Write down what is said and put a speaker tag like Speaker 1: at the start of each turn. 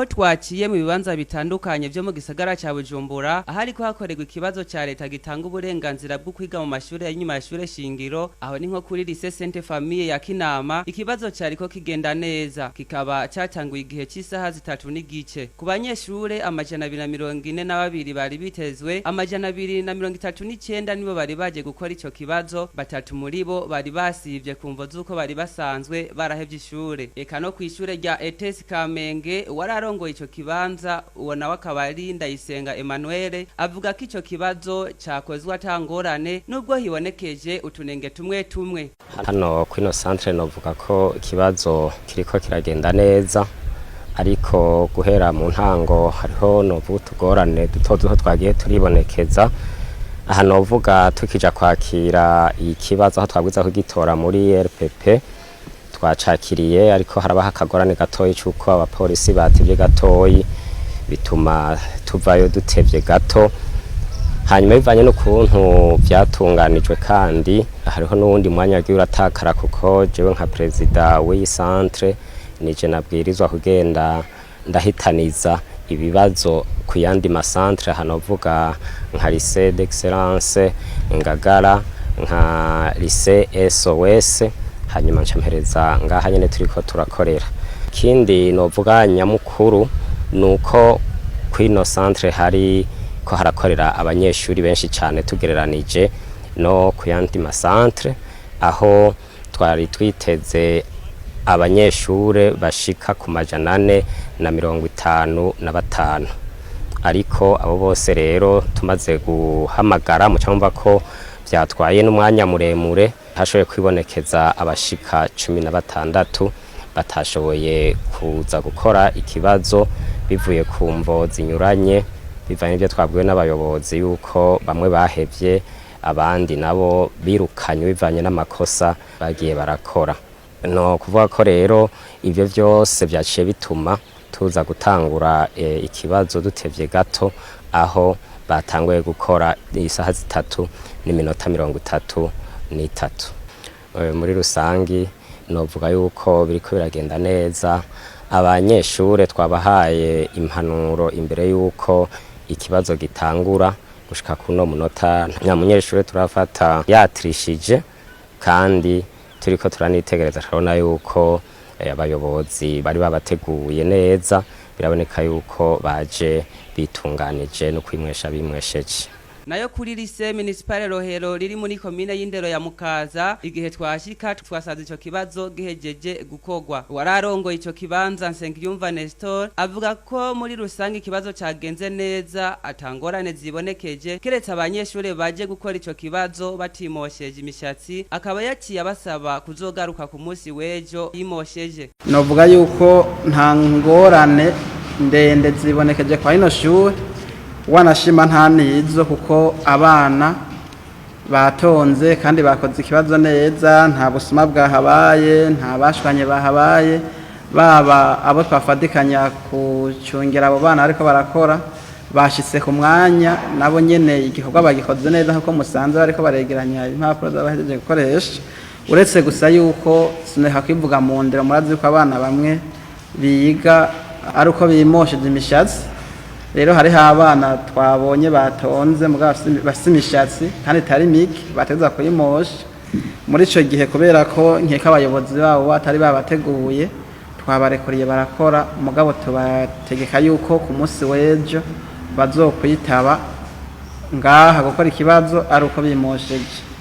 Speaker 1: Aho twaciye mu bibanza bitandukanye vyo mu gisagara ca Bujumbura, ahariko hakorerwa ikibazo ca leta gitanga uburenganzira bwo kwiga mu mashure y'inyuma ya shure shingiro, aho ni nko kuri Lycée Sainte Famille ya Kinama, ikibazo cariko kigenda neza, kikaba catanguye igihe c'isaha 3:30. Ku banyeshure 242 bari bitezwe, 239 nibo bari baje gukora ico kibazo, batatu muri bo bari basivye ku mvo z'uko bari basanzwe barahevye ishure. Eka no kw'ishure rya ETS Kamenge, wararongoye ico kibanza, uwo nawe akaba ari Ndayisenga Emmanuel, avuga ko ico kibazo cakozwe atangorane nubwo hibonekeje utunenge tumwe tumwe.
Speaker 2: Hano kwino centre novuga ko ikibazo kiriko kiragenda neza, ariko guhera mu ntango hariho novuga utugorane duto duto twagiye turibonekeza. Aha novuga tukija kwakira ikibazo, aho twabwiza kugitora muri RPP, twacakiriye ariko harabaho akagorane gatoyi c'uko abapolisi batevye gatoyi, bituma tuvayo dutevye gato. Hanyuma bivanye n'ukuntu vyatunganijwe, kandi hariho n'uwundi mwanya wagiye uratakara, kuko jewe nka perezida w'iyi centre nije nabwirizwa kugenda ndahitaniza ibibazo ku yandi macentre, hanovuga nka Lycée d'Excellence Ngagara, nka Lycée SOS, hanyuma nca mpereza ngaha nyene turiko turakorera. Ikindi novuga nyamukuru nuko kwino centre hari ko harakorera abanyeshuri benshi cyane tugereranije no ku yandi macentre, aho twari twiteze abanyeshure bashika ku 455, ariko abo bose rero tumaze guhamagara, muca ko byatwaye n'umwanya muremure, hashoboye kwibonekeza abashika 16 batashoboye kuza gukora ikibazo bivuye ku mvo zinyuranye, bivanye n'ibyo twabwiwe n'abayobozi yuko bamwe bahevye, abandi nabo birukanywe bivanye n'amakosa bagiye barakora. No kuvuga ko rero ivyo vyose vyaciye bituma tuza gutangura ikibazo dutevye gato, aho batanguye gukora isaha 3:33. Muri rusangi novuga yuko biriko biragenda neza. Abanyeshure twabahaye impanuro imbere yuko ikibazo gitangura. Gushika kuno munota nta munyeshure turafata yatrishije, kandi turiko turanitegereza turabona yuko abayobozi bari babateguye neza, biraboneka yuko baje bitunganije no kwimwesha bimwesheje.
Speaker 1: Nayo kuri Lycée Municipal Rohero riri muri komine y'Indero ya Mukaza, igihe twashika twasanze ico kibazo gihejeje gukogwa. Wararongoye ico kibanza, Nsengiyumva Nestor, avuga ko muri rusange ikibazo cagenze neza, atangorane zibonekeje, keretse abanyeshure baje gukora ico kibazo batimosheje imishatsi, akaba yaciye abasaba kuzogaruka ku munsi w'ejo yimosheje.
Speaker 3: Novuga yuko nta ngorane ndende zibonekeje kwa ino shure, wanashima nta nizo, kuko abana batonze kandi bakoze ikibazo neza, nta busuma bwahabaye, nta bashwanye bahabaye. Baba abo twafatikanya kucungera abo bana ariko barakora, bashitse ku mwanya, nabo nyene igikorwa bagikoze neza nkuko musanze bariko baregeranya impapuro z'abahejeje gukoresha, uretse gusa yuko sineka kwivuga mu ndero, murazi yuko abana bamwe biga ari uko bimosheje imishatsi. Rero hariho abana twabonye batonze mugabo bafise imishatsi kandi itari mike, bategerezwa kuyimosha. Muri ico gihe, kubera ko nkeka abayobozi babo batari babateguye, twabarekuriye barakora, mugabo tubategeka yuko ku munsi w'ejo bazokwitaba ngaha gukora ikibazo ari uko bimosheje.